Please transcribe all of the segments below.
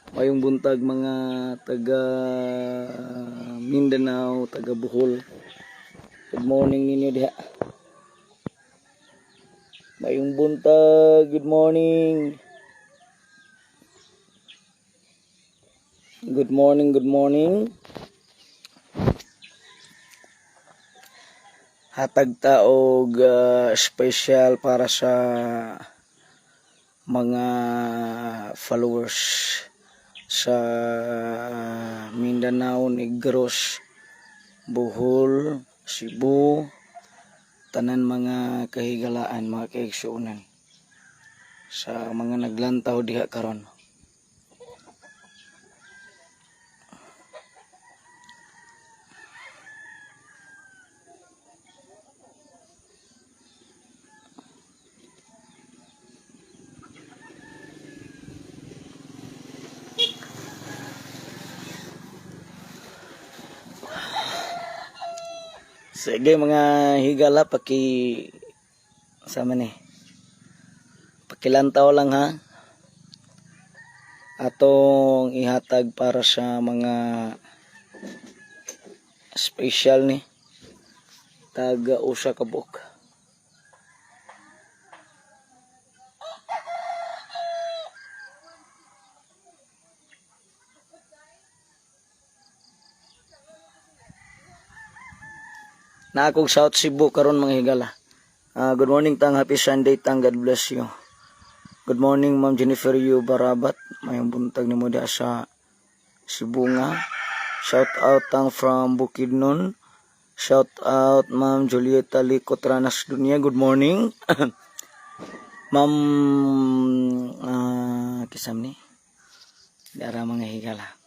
Mayong buntag, mga taga Mindanao, taga Bohol. Good morning ninyo diha. Mayong buntag, good morning. Good morning, good morning. Hatag ta og special para sa mga followers sa Mindanao, Negros, Bohol, Cebu, tanan mga kahigalaan, mga kaigsuonan sa mga naglantaw diha karon. Sige, mga higala, paki sama ni. Pakilantaw lang ha. Atong ihatag para sa mga special ni taga usa ka buok. Na akong South Cebu karon, mga higala. Ah, good morning tang, happy Sunday tang, God bless you. Good morning, Ma'am Jennifer Yu Barabat. Mayong buntag nimo diha sa Cebu nga. Shout out tang from Bukidnon. Shout out Ma'am Julieta Licotranas Dunya. Good morning. Ma'am kisam ni. Dara, mga higala.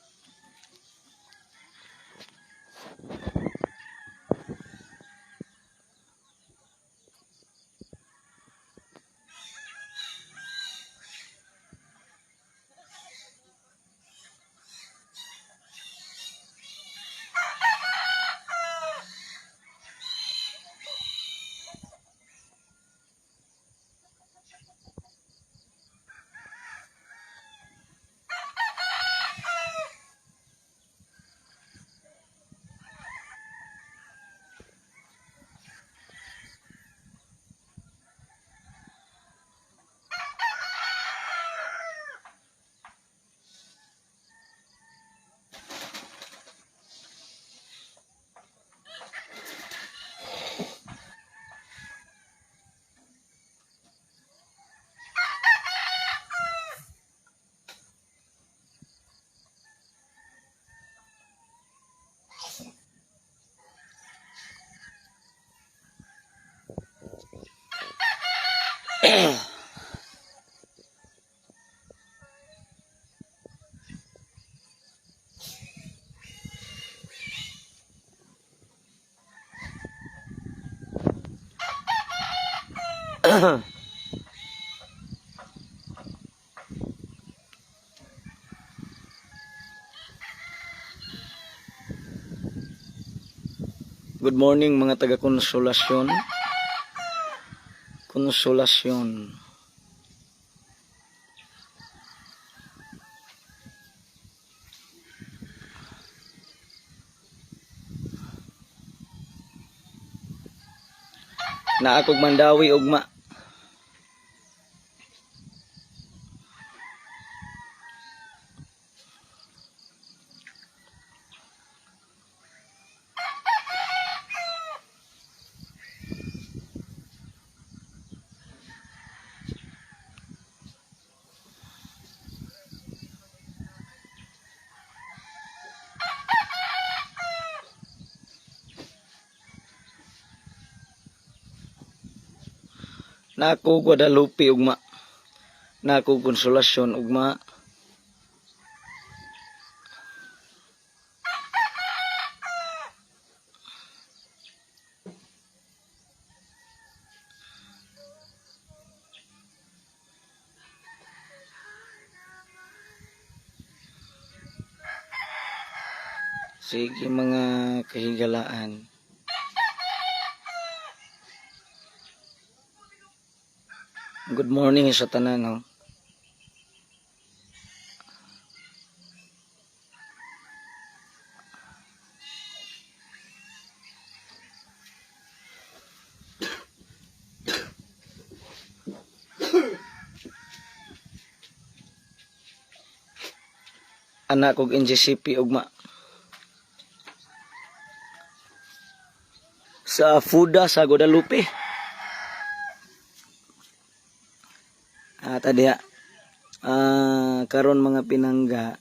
Good morning, mga taga Konsolasyon. Konsolasyon. Na akog Mandaue ugma. Na ako Guadalupe ugma. Na ako Konsolasyon ugma. Sige, mga kahigalaan. Good morning sa tanan, no? Anak og NGCP ugma. Sa Fuda sa Guadalupe. At adiya. Ah, karon mga pinangga,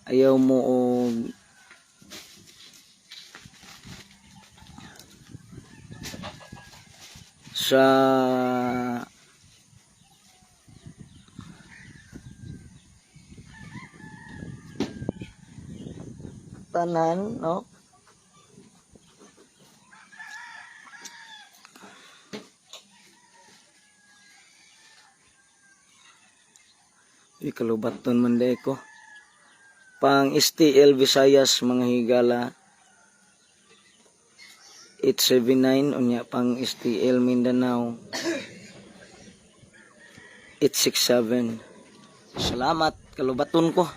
ayaw mo og sa tanan, no? Uy, kalubaton man day ko. Pang STL Visayas, mga higala, 879, unya pang STL Mindanao 867. Salamat, kalubaton ko.